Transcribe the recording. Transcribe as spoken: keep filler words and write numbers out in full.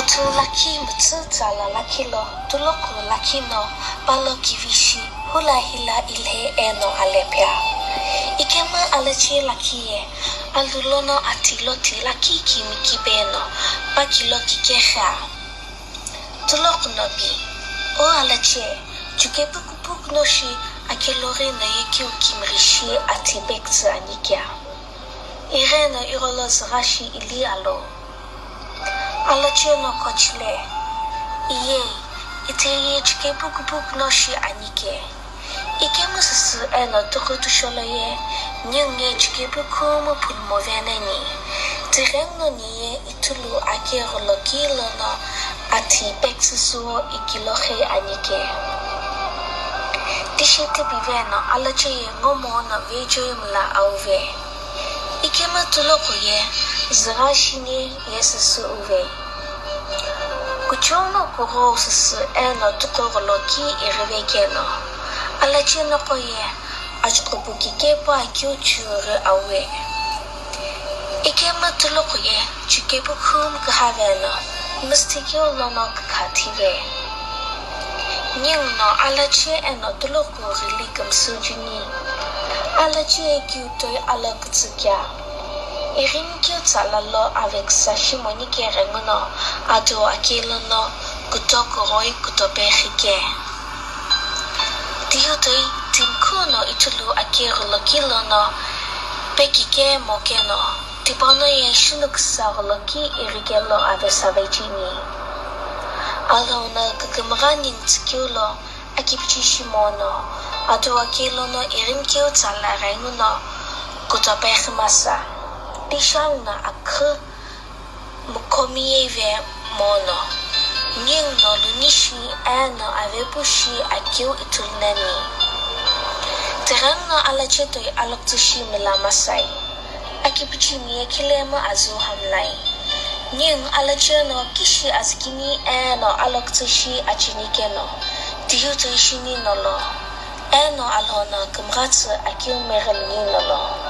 Tsu lakhi mütsü tsa la lakhi lo, tuloqo lakhi no palo kivishi, hula hila ilhe eno alephea. Ikemu alache lakhi ye, alu lono athi lo thi lakhi kimi kibe no, pakilo kikegha. Tuloqo no pi, o alache, chukepu kupuku no shi, akeloghi no ye kiu kimghi shi athi pektsü ani kea. Ighi no igholo zügha shi ili alo. Alache no kochile, iye, itheye chukepu kupuku no shi ani ke. Ikemu süsü eno tuqu tusholo ye, ningu ye chukepu khumu phulumo veneni. Tighengu no niye ithulu ake gholoki lono athi pektsü suo ikiloghi ani ke. Tishi tipi veno alache ye ngomo no vejoye mla auve. Ikemu tuloqo ye, zügha shini ye süsü uve. Kuchou no kugho süsü eno tuqo gholoki ighive keno. Alache noqo ye, achuqu pu kikepu akeu chughi awe. Ikemu tuloqo ye, chukepu khumu kugha veno, müstikeu lono kukha thive. Ningu no alache eno tuloqo ghili kümsü juni. Alache kiu toi alo kütsü kea. Ighini keu tsa la lo aveksa shimoni keghengu no, ado ake lono, kuto kughoi kuto peghi ke. Tihu toi timkhu no ithulu ake gholoki lono, pekike mo keno, tipau no ye shinu küsa gholoki ighi kelo avesa vechini. Alhou no kükümgha ningu tsükeu lo, akipichi shimono, ado ake lono ighini keu tsa la ghenguno, kuto peghi masa. Tishangu no akhü mukhomi yeve mono. Ningu no lunishi eno avepu shi akeu ithulu nani. Tighengu no alache toi aloktsü shi mla masai. Akipichini ye khilemu azu hamlai. Ningu alache no kishi azükini eno aloktsü shi achini keno, tihu toi shini nolo. Eno Alhou no kümghatsü akeu meghilini nolo.